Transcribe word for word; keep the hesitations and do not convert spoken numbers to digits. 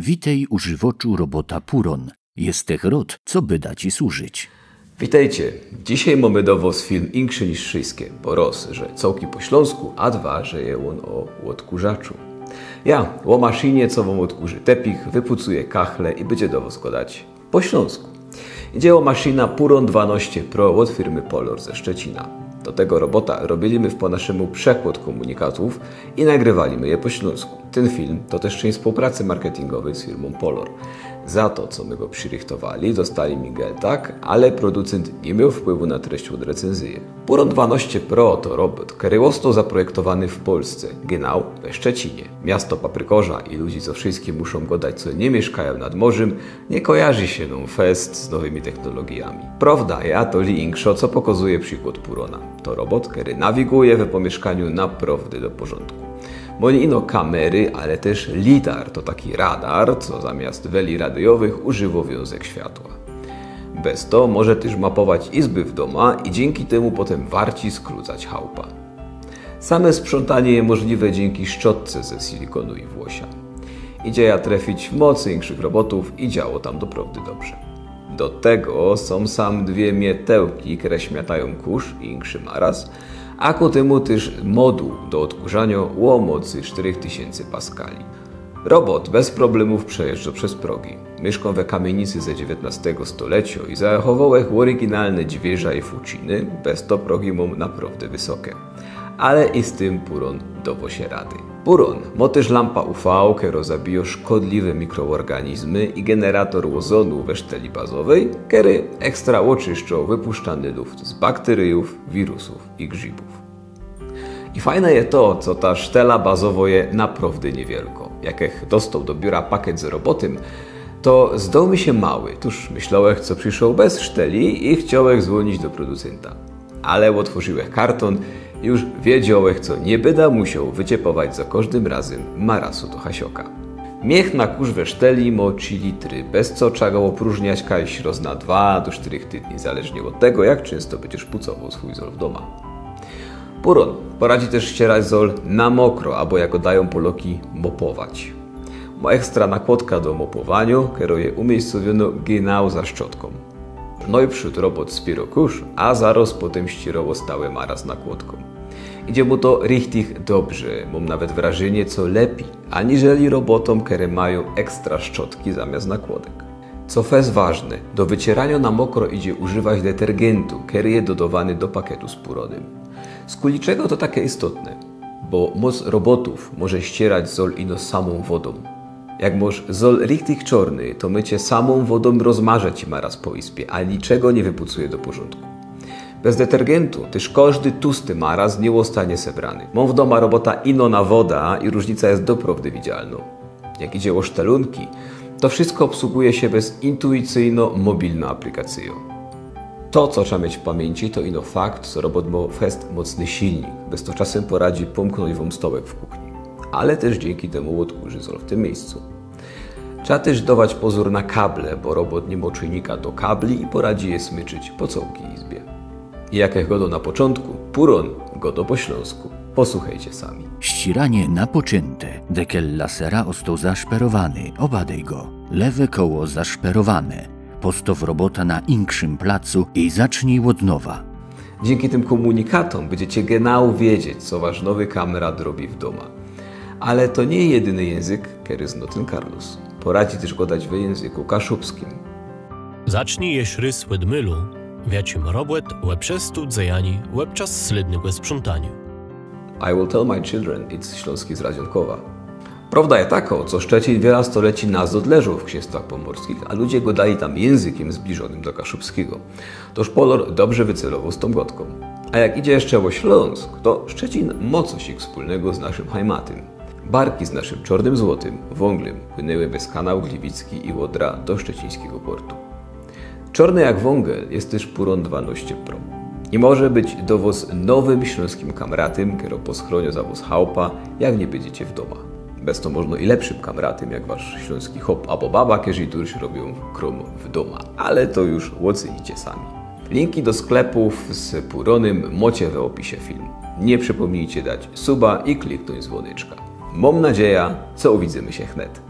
Witej u żywoczu robota Puron. Jestech rod, co byda ci służyć. Witejcie. Dzisiej mōmy do wos film inkszi niż wszyjske, bo roz, że cołki po ślōnsku, a dwa, że je ôn ô ôdkōrzaczu. Ja, ô maszynie, co wōm ôdkōrzi tepich, wypucuje kachle i bydzie do wos godać po ślōnsku. Idzie ô maszyna Puron dwanŏście Pro ôd firmy Polor ze Szczecina. Do tego robota robiliśmy po naszemu przekłŏd kōmunikatōw i nagrywaliśmy je po ślōnsku. Tyn film to tyż czynść wspōłpracy marketingowyj z firmōm Polor. Za to, co my go przirychtowali, dostali mi Geltak, ale producynt niy mioł wpływu na treść ôd recyńzyje. Puron dwanŏście Pro to robot, kery ôstoł zaprojektowany w Polsce, genau we Szczecinie. Miasto paprykŏrza i ludzi, co wszyjski muszōm godać, co niy miyszkajōm nad morzym, niy kojarzy sie nōm fest z nowymi technologijami. Prowda je atoli inkszŏ, co pokŏzuje przikłŏd Purona. To robot, kery nawiguje we pōmiyszkaniu naprŏwdy do porzōndku. Mŏ niy ino kamery, ale tyż lidar, to taki radar, co zamiast weli radyjowych używŏ wiōnzek światła. Bez to może tyż mapować izby w dōma i dziynki tymu potym warci sklucać chałpa. Same sprzątanie je możliwe dziynki szczotce ze silikōnu i włosia. Idzie ja trefić w mocy inkszych robotōw i działo tam doprŏwdy dobrze. Do tego sōm sam dwie mietełki, kere śmiatajōm kōrz i inkszy maraz, a ku tymu tyż moduł do ôdkōrzaniŏ ô mocy sztyrych tysiyncy paskali. Robot bez problemōw przejeżdżŏ bez progi. Miyszkōm we kamiynicy ze dziewiyntnŏstego stoleciŏ i zachowoł ech ôryginalne dźwiyrzŏ i fuczyny, bez to progi mōm naprŏwdy wysoke. Ale i z tym Puron dŏwŏ sie rady. Puron mŏ tyż lampa U V, kerŏ zabijŏ szkodliwe mikroorganizmy i generator ôzōnu we szteli bazowyj, kery ekstra ôczyszczŏ wypuszczany luft z bakteryjōw, wirusōw i grzibōw. I fajne je to, co ta sztela bazowŏ je naprŏwdy niywielkŏ. Jak ech dostoł do biura pakiet z robotym, to zdoł mi sie mały. Tōż myślołech, co prziszoł bez szteli i chciołech zwōnić do producynta. Ale ôtworziłech kartōn i już wiedziołech, co niy byda musioł wyciepować za kożdym razym marasu do hasioka. Miech na kōrz we szteli mŏ trzi litry, bez co trzeba go ôprużniać kajś roz na dwa do sztyrych tydni, zależnie ôd tego, jak czynsto bydziesz pucowoł swōj zol w dōma. Puron poradzi tyż ścierać zol na mokro, abo jak godajōm Polŏki, mopować. Mŏ ekstra nakłŏdka do mopowaniŏ, kerŏ je umiyjscowiyno genau za szczotkōm. Nojprzōd robot spiyrŏ kōrz, a zaroz potym ściyrŏ ôstały maraz nakłŏdkōm. Idzie mu to richtich dobrze, mōm nawet wrażynie, co lepij, aniżeli robotōm, kere majōm ekstra szczotki zamiast nakłŏdek. Co fest ważne, do wyciyraniŏ na mokro idzie używać detergyntu, kery je dodŏwany do pakietu z Puronym. Skuli czego to take istotne? Bo moc robotōw może ścierać zol ino samōm wodōm. Jak mŏsz zol richtich czŏrny, to mycie samōm wodōm rozmarze ci maraz po izbie, a niczego niy wypucuje do porzōndku. Bez detergyntu tyż kożdy tusty maraz niy ôstanie sebrany. Mōm w dōma robota ino na woda i rōżnica je doprŏwdy widzialnŏ. Jak idzie ô sztelōnki, to wszysko ôbsuguje sie bez intuicyjnŏ mobilnŏ aplikacyjŏ. To, co trzeba mieć w pamiyńci, to ino fakt, co robot mŏ fest mocny silnik, bez to czasym poradzi pōmknōńć wōm stołek w kuchni. Ale tyż dziynki tymu ôdkōrzi zol w tym miyjscu. Trzeba tyż dŏwać pozōr na kable, bo robot niy mŏ czujnika do kabli i poradzi je smyczyć po cołkij izbie. I jak ech godŏ na poczōntku, Puron godŏ po ślōnsku. Posuchejcie sami. Ściyranie napoczynte. Dekel lasera ôstoł zaszperowany. Ôbadej go. Lewe koło zaszperowane. Postow robota na inkszym placu i zacznij ôd nowa. Dziynki tym kōmunikatōm bydziecie genau wiedzieć, co wasz nowy kamrat robi w dōma. Ale to niy jedyny jynzyk, kery znŏ tyn Carlos. Poradzi tyż godać we jynzyku kaszubskim. Zacznij jesz rys ôd mylu, w jaczym robot ôprzestōł dzejanie ôbczas slydnego sprzątaniŏ. I will tell my children, it's ślōnski z Radzionkowa. Prŏwda je takŏ, co Szczecin wiela stoleci nazŏd leżoł w ksiystwach pōmorskich, a ludzie godali tam jynzykym zbliżōnym do kaszubskigo. Tōż Polor dobrze wycelowoł z tōm godkōm. A jak idzie jeszcze ô Ślōnsk, to Szczecin mŏ cosik wspōlnego z naszym hajmatym. Barki z naszym czŏrnym złotym, wōnglym, płynōły bez kanał Gliwicki i Ôdra do szczecińskigo portu. Czŏrny jak wōngel je tyż Puron dwanŏście Pro. I może być do wŏs nowym ślōnskim kamratym, kero poskrōniŏ za wŏs chałpa, jak niy bydziecie w dōma. Bez to możno i lepszym kamratym jak wasz ślōnski chop abo baba, kerzy durś robiōm krōm w dōma. Ale to już ôcynicie sami. Linki do sklepōw z Puronym mŏcie we ôpisie filmu. Niy przepōmnijcie dać suba i kliknōńć zwōneczka. Mōm nadzieja, co uwidzymy sie chnet.